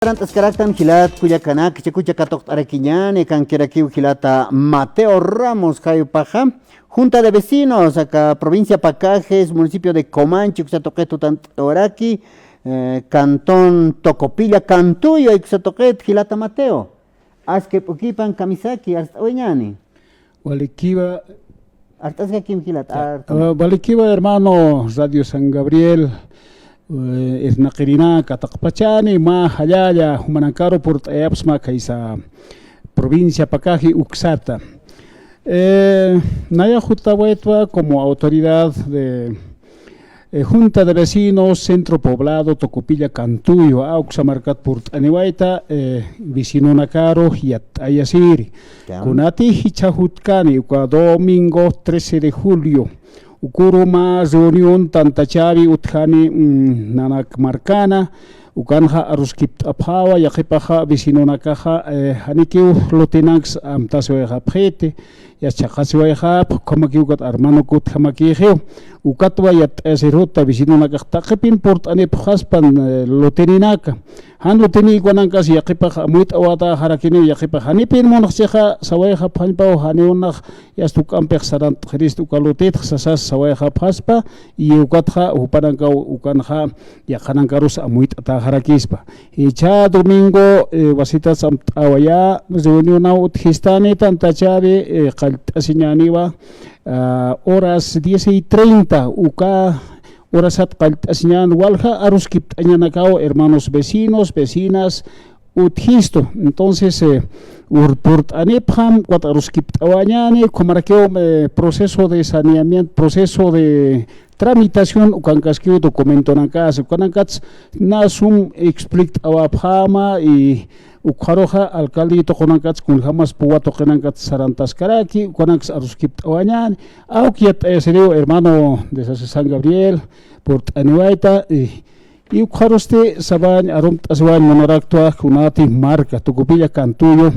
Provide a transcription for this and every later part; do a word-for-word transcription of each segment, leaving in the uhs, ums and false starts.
Sarant'askaraktan jilat kullakanak, chakucha katuqt'arakiñäni, kankirakiw jilata Mateo Ramos, jayupaxa Junta de Vecinos, aka provincia Pacajes, municipio de Comanche, uksa tuqit jutant'awaraki, eh, cantón Tocopilla, Cantuyo, uksa tuqit, jilata Mateo. Aski p'ukipan kamisaki, arst'awayañäni. Walikiwa. Arst'askakim jilat, ya, arst'awayañäni. Ah, walikiwa, hermano, Radio San Gabriel, eh, irnaqirina kataqpachani, mä jallalla, jumanakaru purt'ayapxsma khaysa provincia Pacaje uksata. Eh, naya jutawaytwa como autoridad de eh, Junta de Vecinos, Centro Poblado, Tocopilla, Cantuyo, uksa markat purt'aniwayta, eh, vecinonakaru yatt'ayasiri. Ya. Kunati jichha jutkani, uka domingo trece de julio. Ukuru mä reunión tantachäwi utjani, mm, nanak markana, ukanxa aruskipt'apxäwa, yaqhipaxa vecinonakaxa, eh, janikiw lotenanks amtasiwayxapxiti, yasta chhaqasiwayxapx, ukhamakiw ukat hermano kutjamakixiw, ukatwa yatt'ayasirjuta vecinonakax taqipin purt'anipxaspan, eh, loteninaka. Jan lotenïkwanankas yaqhipax amuyt'awaytaxarakiniw, yaqhipax janipin munxchixa sawayxapxañpaw, janiw nax yasta juk'ampix sarant'xirista uka lotetx sasas sawayxapxaspa, y ukatxa jupanankaw ukanxa yaqhanankarus amuyt'atäxarakispa. Jichha domingo, eh, wasitas amt'awayä, reunionaw utjistani tantachäwi, eh, qallt'asiñäniwa, ah, horas diez y treinta, uka horasat qallt'asiñän, walja aruskipt'añanakaw, hermanos vecinos, vecinas, utjistu. Entonces, eh, ur-, purt'anipxam, ukat aruskipt'awañäni, ukhamarakiw, eh, proceso de saneamiento, proceso de tramitación, ukankaskiw documentonakas, ukanankats nä sum explikt'awapxäma, y ukxaruxa alcalde tuqinankats kunjamas puwa tuqinankats sarantaskaraki, ukanaks aruskipt'awañäni, awki yatt'ayasiriw hermano de San Gabriel, purt'aniwayta, y, y ukxarusti sabañ arumt'asiwañ munaraktwa, kunati marka, Tocopilla, Cantuyo,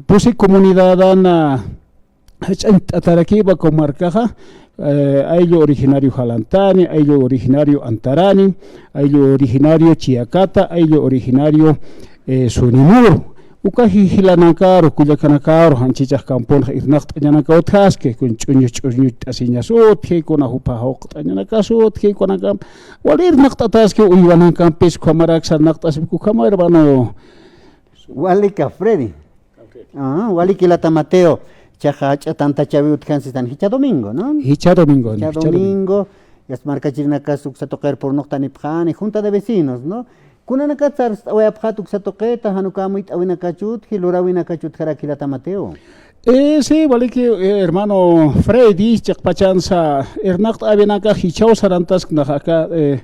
pusi comunidadan, ah, jach'añt'atarakiwa comarcaxa, eh, ayllu originario Jalantani, ayllu originario Antarani, ayllu originario Chiacata, ayllu originario, eh, Sunimuru. Uka ji-, jilanakaru, kullakanakaru, jan chichax camponxa irnaqt'añanakaw utjaski, kun ch'uñu ch'uñucht'asiñas utji, kuna jupa jawqt'añanakas utji, kunakam, wali irnaqt'ataski, uywanakampis, ukhamarak sarnaqt'asipki ukhama, hermano. Walika, Freddy. Ah, walik jilata Mateo. Jichhaxa jach'a tantachäwi utjan sistan jichha domingo, ¿no? Jichha domingo, jichha domingo. Yasta markachirinakas uksa tuqir purnuqtanipxani, junta de vecinos, ¿no? Kunanakat sarst'awayapxät uksa tuqita, jan uka amuyt'äwinakach utji, luräwinakach utjarak jilata Mateo. Eh, sí, waliki, eh, hermano Freddy, chiqpachansa irnaqt'äwinakax jichhaw sarantasknax aka, eh,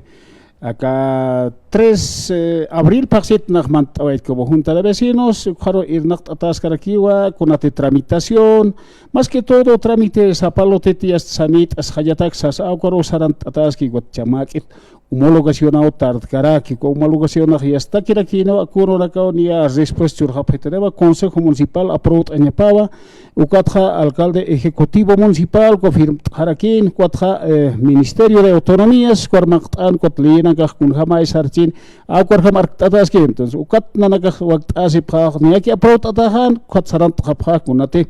aka tres, eh, abril phaxsit nax mantt'awayt como junta de vecinos, ukxaru irnaqt'ataskarakiwa, kunati tramitación, más que todo trámite sapa loteti yasta sanït'asxayatak sas, ukxaru sarantt'ataski, ukat jichha mäk'it homologacionaw tardaraki, uka homologacionax yasta takirakïnaw, kunanakaw niya respuesta churxapxitaniwa, Consejo Municipal apruebt'añapawa, ukatxa alcalde ejecutivo municipal confirmt'xarakïn, ukatxa, eh, Ministerio de Autonomías, ukar maqt'an, ukat leyinakax kunjamay sarchin, ukar jam arkt'ataski, entonces, ukat nanakax wakt'asipxax, niyaki apruebt'ataxan, ukat sarantxapxax, kunati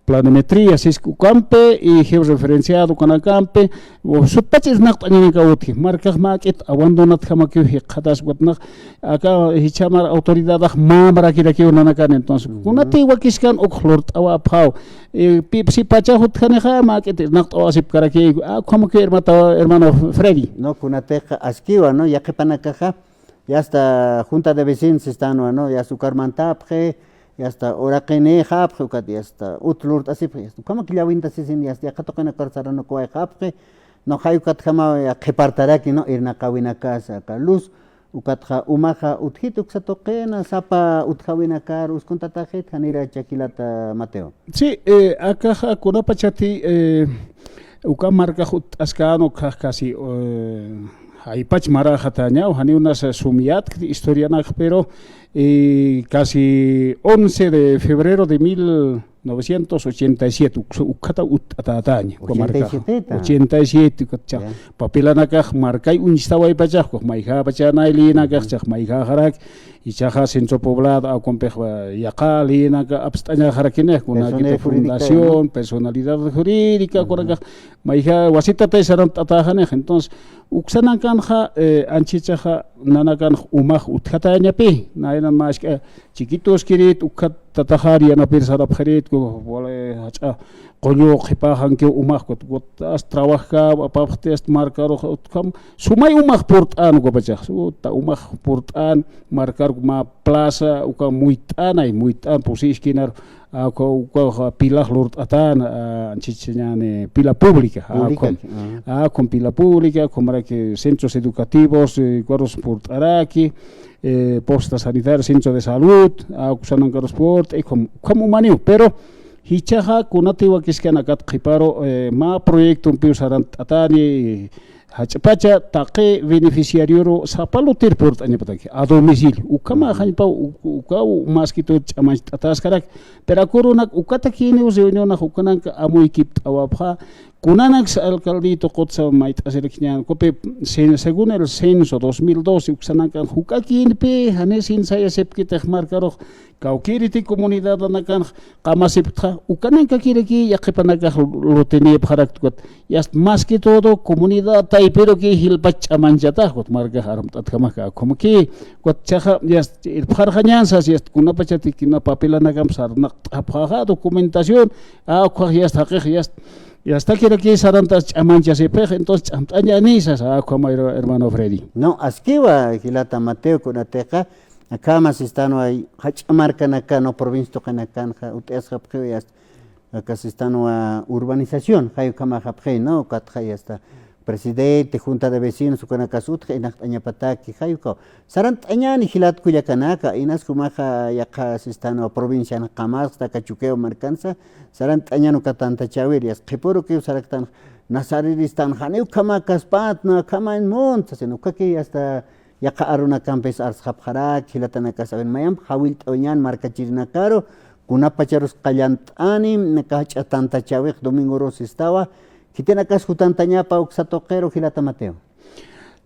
planimetría, sisk ukampi, y georreferenciado ukanakampi, sutpach irnaqt'añanakaw utji, markax mäk'it abandonatjamakiw jikxatas, ukat nax, aka jichhamar autoridadax mä marakirakiw nanakan, entonces, kunati wakiskan uk lurt'awapxaw, eh, pipsi pacha jutjanixa, mäk'it irnaqt'awasipkaraki, ah, ukhamakiw hermata-, hermano Freddy. No, kunatixa askiwa, ¿no? Yaqhipanakaxa, yasta junta de vecinos sistanwa, ¿no? Yasta ukar mantapxi, yasta uraqinïxapxi, ukat yasta ut lurt'asipxi, yasta ukhamak llawintasisin, yasta yaqha tuqinakar saranukuwayxapxi, ¿no? Jay ukatjamaw qhipartaraki, ¿no? Irnaqäwinakas aka luz, ukatxa umaxa utjit uksa tuqina, sapa utjäwinakar uskuntataxit, janiracha jilata Mateo. Sí, eh, akaxa kunapachati, eh, uka markax utt'askan, ukax casi, eh, jaypach maraxatañaw, janiw nasa sum yatkt historianax, pero, eh, casi once de febrero de mil novecientos ochenta y siete, uksa-, ukkata utt'atätaña, uka markaxa. Ochenta y siete ta. Ochenta y siete, ukat chax, ya, papelanakax markay uñstawaypachax, ukax mayjäpachanay lïnakax, ujú, chax mayjäxarak, ichaxa Centro Poblado, akumpix, eh, yaqha lïnaka apst'añaxarakinix, kunakiti personalidad jurídica, fundación, ¿no? Personalidad jurídica, ujú, kunakax, mayjä wasitatay sarant'atäxanix. Entonces, uksanankanxa, eh, anchhichaxa, nanakanx umax utjatäñapi, nayanan mä jisk'a, eh, chiquitoskirït, ukkhat tataxar yanapir sarapxirït, ku, wali jach'a qullu qhipäxankiw umax, kut, kut, as trabajkäw, apapxti, as markarux, ukham, sumay umax purt'an, ukapachax, uta umax purt'an, markar mä plaza, uka muyt'anay, muyt'an, pusi iskinar, a, uka, uka, uka pilax lurt'atan, a, anchhichhañäni, pila pública, a, pública, ukham, ajá, a, ukham pila pública, ukhamaraki centros educativos, eh, ukarus purt'araki, eh, posta sanitaria, centro de salud, a, uksanankarus purt'i, ukham, ukham umaniw, pero jichhaxa kunatï wakiskän akat qhiparu, eh, mä proyectompiw sarant'atani, jach'pacha taqi beneficiarioru sapa lotir purt'añapataki, a domicilio. Ukhamaxañpa, u-, ukaw más que todo ch'amancht'atäskarak, pero aka urunak ukatakïniw reunionax ukananka amuykipt'awapxa, kunanaks alcaldito qutsa mayt'asirakñän, ukapi, se-, según el censo dos mil doce, uksanankan juk'akïnpi, jani censayasipkitix markarux, kawkïriti comunidadanakanx qamasipxta, ukanankakiraki yaqhipanakax lotinïpxarakta, ukat, yast más que todo comunidad taypiruki jilpach ch'amanchatax, ukat markax armt'atjamax, ukhamakiw, ukat chaxa, yast irpxarxañän sas, yast kunapachatï kuna papelanakam sarnaqt'apxaxa, documentación, a, ukkhax yast jaqix, yast, yastakiraki sarantas ch'amanchasipxix, entonces ch'amt'añäni sas, a, ukhama her-, hermano Freddy. No, askiwa, jilata Mateo, kunatixa, akhama sistanwa jach'a markanakan, no, provincia tuqinakanxa, ut'asxapxiw, yast, aka sistanwa urbanización, jay ukhamaxapxi, ¿no? Ukatxa yasta presidente, junta de vecinos, ukanakas utji, inaqt'añapataki, jay ukaw. Sarant'añäni jilat kullakanaka, inas jumaxa yaqha sistanwa provincian qamasxta, aka Chukiyawu markansa, sarant'añän uka tantachäwir, yast qhipurukiw saraktan, nasariristan, janiw ukhamakäspatna, ukhamañ munt, sasin, ukaki hasta yaqha arunakampis arsxapxarak, jilatanakas, a ver, mayamp jawillt'awañän markachirinakaru, kunapacharus qallant'ani, naka jach'a tantachäwix, domingorus sistawa, khitinakas jutantañapa uksa tuqiru, jilata Mateo.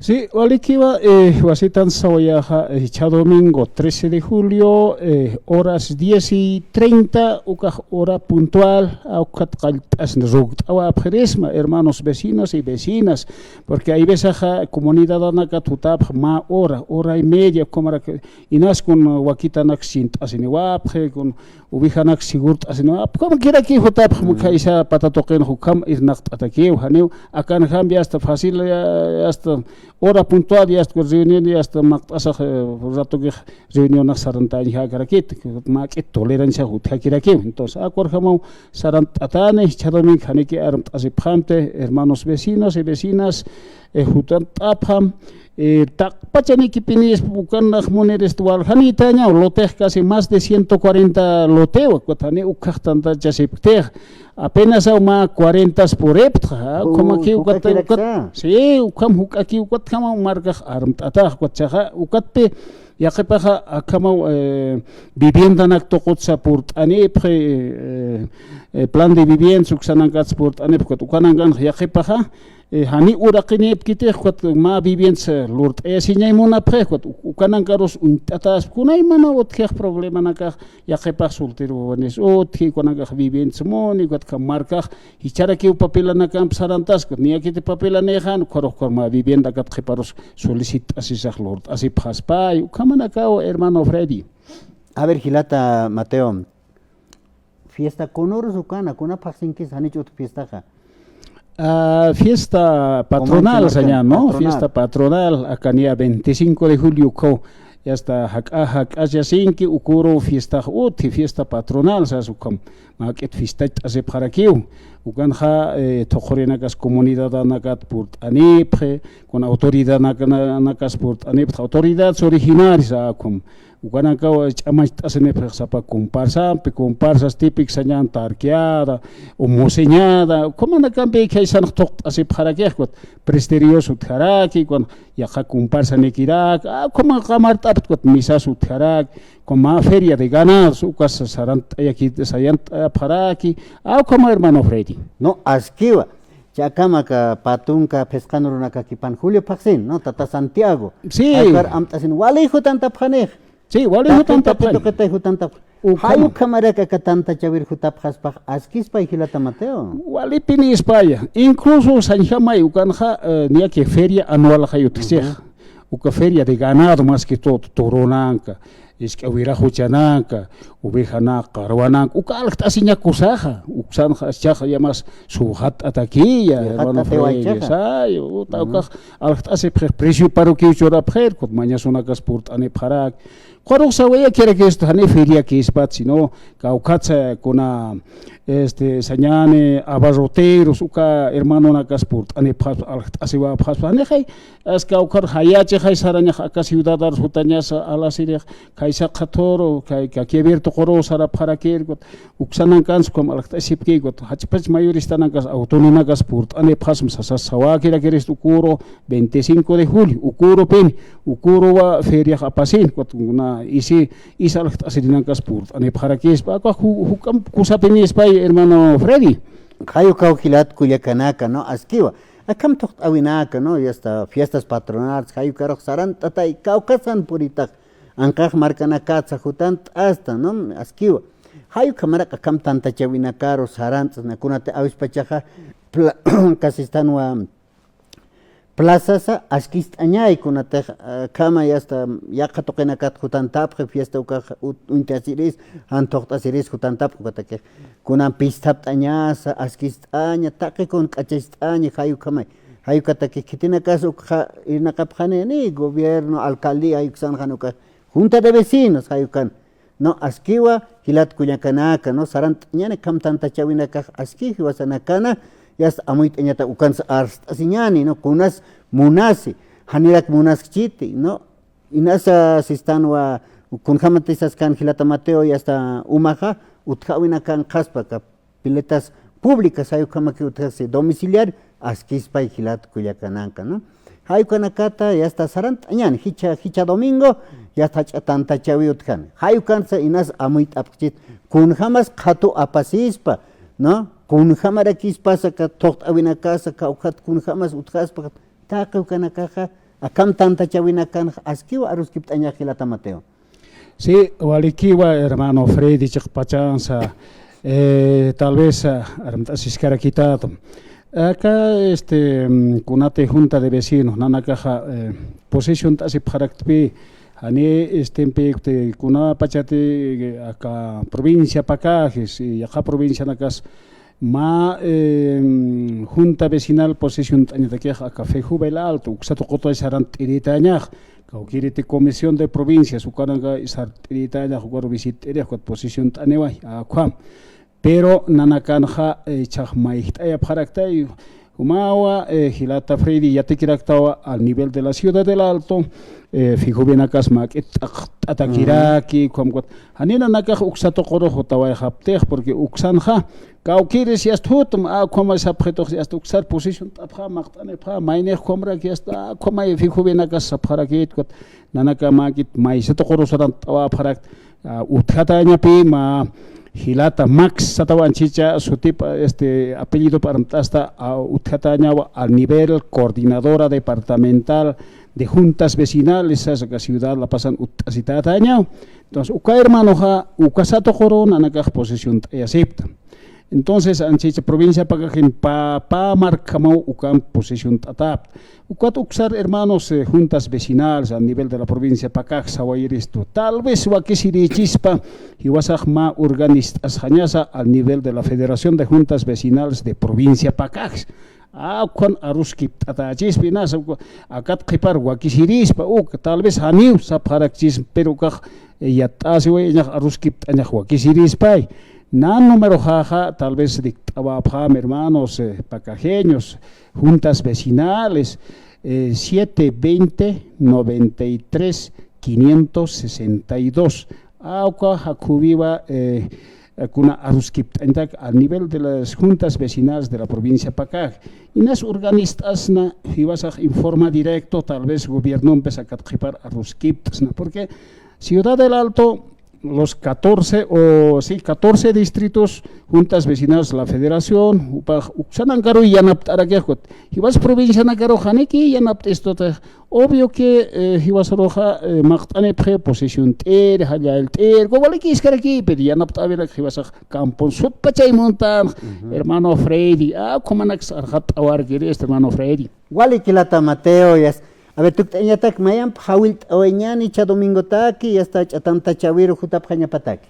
Sí, walikiwa, eh, wasitan sawayäxa, eh, jichha domingo trece de julio, eh, horas diez y treinta, ukax hora puntual, a, ukat qallt'asna, rukt'awapxirisma, hermanos vecinos y vecinas, porque hay veces, a, comunidadanakat jutapxi mä hora, hora y media, ukhamaraki, inas kun wakitanak sint'asiniwapxi, kun ovejanak segurt'asiniwapxi, ukhamakirakï jutapxi, ukham khaysa pata tuqinx ukham irnaqt'atakiw, janiw, akanjam ya está fácil, ya, ya está hora puntual, ya está reunión, ya está maqt'asax, eh, ratokix reunionax sarantañjakarakit, mä juk'it tolerancia jutjakirakiw. Entonces, aka urjamaw sarant'atani, jichha domingo janiki armt'asipxamti, hermanos vecinos y vecinas, eh, jutant'apxam, eh, taqpachanikipinïspa, ukanx munirist waljanïtañaw, lotix casi más de ciento cuarenta lotewa, ukat jani ukhax tantachasipktix, apenas aw mä cuarentas puripxta, a, ukhamakiw ukat, ukat, sí, ukham juk'akiw ukatjamaw markax armt'atax, ukat chaxa, ukatpi, yaqhipaxa akhamaw, eh, viviendanak tuqutsa purt'anipxi, eh, eh, plan de viviendas uksanankats purt'anipxi, ukat ukanankanx yaqhipaxa, eh, jani uraqinipkitix, ukat mä viviendas, eh, lurt'ayasiñay munapxi, ukat u-, ukanankarus uñt'atäspa, kunaymana utjix problemanakax, yaqhipax soltero wawanis utji, ukanakax viviendas muni, ukat ukham markax, jichharakiw papelanakamp sarantaskta, niyakiti papelanïxan, ukharux ukhar mä viviendakat qhiparus solicitasisax lurt'asipxaspay, ukhamanakaw, hermano Freddy. A ver, jilata Mateo, fiesta kunürus ukana, kuna phaxsinkis, janich utj fiestaxa. Ah, fiesta patronal sañäni, ¿no? Patronal. Fiesta patronal, aka niya veinticinco de julio ukhaw, ya está, jak'a, jak'achasinki, uküru fiestax utji, fiesta patronal, sas ukham, mä juk'it fiestacht'asipxarakiw, Ukanxa, eh, thuqhurinakas comunidadanakat purt'anipxi, kuna autoridadanakas purt'anipxi, autoridades originarias akhum. Ukanakaw ch'amacht'asinipxi sapa comparsampi, comparsas típicas sañan tarqueada, o moceñada, ukhamanakampi khaysanx thuqt'asipxarakix, ukat presterios utjaraki, ukan yaqha comparsanikiraki, a, ukhama qamart'apxi, ukat misas utjaraki, ukhama feria de ganados, ukas sarant'ayaki, sayant'apxaraki, a, ukhama hermano Freddy. No, askiwa. Chakama aka patunka phisqan urunakakipan Julio phaxsin, ¿no? Tata Santiago. Sí. Aykar amt'asin, wali jutantapxanix. Sí, wali jutantapxani. Tuqitay jutantapxani. Ukhama. Jay ukhamarak aka tantachawir jutapxaspax askispay jilata Mateo. Walipinispaya. Incluso sañjamay ukanxa, eh, niya que feria anual jay utjsix. Ujú. Uka feria de ganado, más que todo, toronanka, isk'a wiraxuchananka, ovejananka, qarwananka, uka aljt'asiñakusaxa, uksanxa, aschaxa, yamas, suxat'atakiya, hermano Freddy, sayo, uta, ukax, aljt'asipxix, precio parokiw churapxir, kut mañasunakas purt'anipxarak. Qurux sawayakirakistu, jani feriakispat, sino, kawkhatsa, kuna, este, sañani, abarroteros, uka, hermanonakas purt'anipxaspa, aljt'asiwapxaspa, jani jay, aska ukhar jayachixay sarañax aka ciudadanos jutañasa alasirix, kay saqha thuru, kay, kaki abierto quru sarapxarakir, kut, uksanankansa ukham aljt'asipki, kut, jach'pach mayoristanankas, autononakas purt'anipxasma sasas sawakirakirist ukuru, veinticinco de julio, ukurupin, ukuruwa feriax apasin, kut, kuna, isi, isa aljt'asirinankas purt'anipxarakispa, aka ju-, juk'amp kusapinispay, hermano Freddy. Jay ukaw jilat kullakanaka, ¿no? Askiwa. Akham thuqt'awinaka, ¿no? Y hasta fiestas patronales, jay ukarux sarant'atay, kawkhasan puritax, anqax markanakatsa jutant'asta, ¿no? Askiwa. Jay ukhamarak akham tantachawinakaru sarant'sna, kunatix awispachaxa, pla-, kasistanwa, plazasa askist'añay, kunatix, ah, khama y hasta yaqha tuqinakat jutantapxi, fiesta ukax ut-, uñtasiris, jan thuqt'asiris jutantapxi, ukatakix. Kunan pistapt'añasa, askist'aña, taqi kun k'achast'aña, jay ukhamay. Jay ukatakix khitinakas ukxa irnaqapxani, ni gobierno, alcaldía, jay uksan jan uka junta de vecinos, jay ukan. No, askiwa, jilat kullakanaka, no, sarant'añani akham tantachawinakax aski jiwasanakana, yasta amuyt'añata ukansa arst'asiñani, no, kunas munasi, janirak munaskchiti, no, inasa sistanwa, kunjämatisa saskan jilata Mateo, yasta umaxa, utjäwinakanxaspa, aka piletas públicas, jay ukhamaki utjasi domiciliario, askispay jilat kullakanaka, ¿no? Jay ukanakata, yasta sarant'añani, jichha, jichha domingo, yasta jach'a tantachawi utjani. Jay ukansa inas amuyt'apxchit, kunjamas qhatu apasispa, ¿no? Kunjamarakispas aka thuqt'awinakasa, kawkhat kunjamas utjaspa, taqi ukanakaxa, akham tantachawinakanxa, askiwa aruskipt'añax jilata Mateo. Sí, walikiwa, hermano Freddy, chiqpachansa, eh, tal vez, ah, armt'asiskarakitatu. Aka, este, mm, kunati junta de vecinos, nanakaxa, eh, posición t'asipxaraktpi, jani, este, mpi, este, kunapachati, eh, aka provincia Pacajes, y yaqha provincianakas, mä, eh, junta vecinal posición t'añatakix aka Fejubel Alto, uksa tuqutay sarant'iritañax, kawkiriti comisión de provincias, ukanaka sarant'iritañax, ukaru visit'irix, ukat posición t'aniway, akham. Pero nanakanxa, eh, ichhax mayjt'ayapxaraktay, jumawa, eh, jilata Freddy, yatikiraktawa al nivel de la ciudad del Alto, eh, Fejubelnakas mä k'it t'aqt'atakiraki, ukham ukat, jani nanakax uksa tuquru jutawayxaptix, porque uksanxa, kawkiris yasta jutma, a, ukhamay sapxitux, yasta uksar posición t'apxa, maqt'anipxa, maynix ukhamrak, yasta, a, ukhamay Fejubelnakas sapxarakit, ukat, nanaka mä k'it maysa tuquru sarant'awapxarak, a, utjatañapi, mä jilata Max satawa anchhicha sutip, este, apellidop armt'asta, a, utjatañawa a nivel coordinadora departamental de juntas vecinales, sasa aka ciudad La Pazan utt'asitatañaw. Entonces, uka hermanoxa, ukasa tuquru nanakax posición t'ayasipta. Entonces, anchhicha provincia Pacajen pä, pä markhamaw ukan posición t'atapta. Ukat uksar hermanos, eh, juntas vecinales a nivel de la provincia Pacajes sawayiristu. Tal vez wakisirichispa, jiwasax mä organist'asxañasa a nivel de la Federación de Juntas Vecinales de provincia Pacajes. A, ukhan aruskipt'atächispi, nasa, uka, akat qhipar wakisirispa, uka, tal vez janiw sapxarakchispa, pero ukax, eh, yatt'asiwayañax aruskipt'añax wakisirispay. Nan numeroxaxa, tal vez dikt'awapxam, hermanos, eh, pacajeños, juntas vecinales, eh, siete veinte, noventa y tres, quinientos sesenta y dos. Awka jakhuwiwa, eh, kuna aruskipt'añtak a nivel de las juntas vecinales de la provincia Pacaje. Inas organist'asna, jiwasax informa directo, tal vez gobiernompis akat qhipar aruskipt'sna, porque Ciudad del Alto, los catorce o, sí, catorce distritos, juntas vecinales, la federación, jupax uksanakaruw yanapt'arakix, jiwas provincianakaruw janiki yanapt'istutix. Obvio que, eh, jiwasaruxa, eh, maqt'anipxi posesión t'ir, jallallt'ir, walikiskarakiy, pero yanapt'äwirak jiwasax campon sutpachay montan, hermano Freddy, a, ukhamanaks arxatt'awarkiri, este hermano Freddy. Wali jilata Mateo, yasta. A ver, tukt'ayañatak mayamp jawillt'awayañäni ichha domingotaki, yasta, ch'atanta chawiru jutapxañapataki.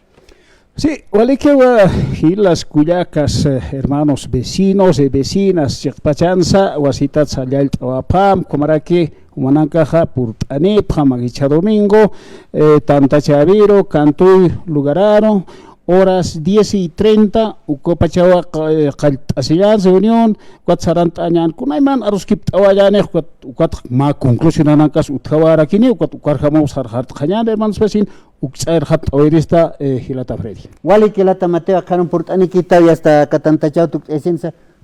Sí, walikiwa, jilas, kullakas, eh, hermanos, vecinos y vecinas, chiqpachansa wasitat jallallt'awapxam, ukhamaraki jumanakaxa purt'anipxam ichha domingo, eh, tanta chawiru, Cantuy lugararu, horas diez y treinta, ukapachawa qa-, eh, qallt'asiñan reunión, ukat sarant'añan, kunayman aruskipt'awayañanix, ukat, ukat mä conclusionanakas utjawarakini, ukat ukarjamaw sarxart'xañan, hermanos vecinos, ukts'ayarxatt'awirista, eh, jilata Freddy. Wali jilata Mateo, qhanun purt'anikitaw, yasta, aka tantachaw tukt'ayasinsa.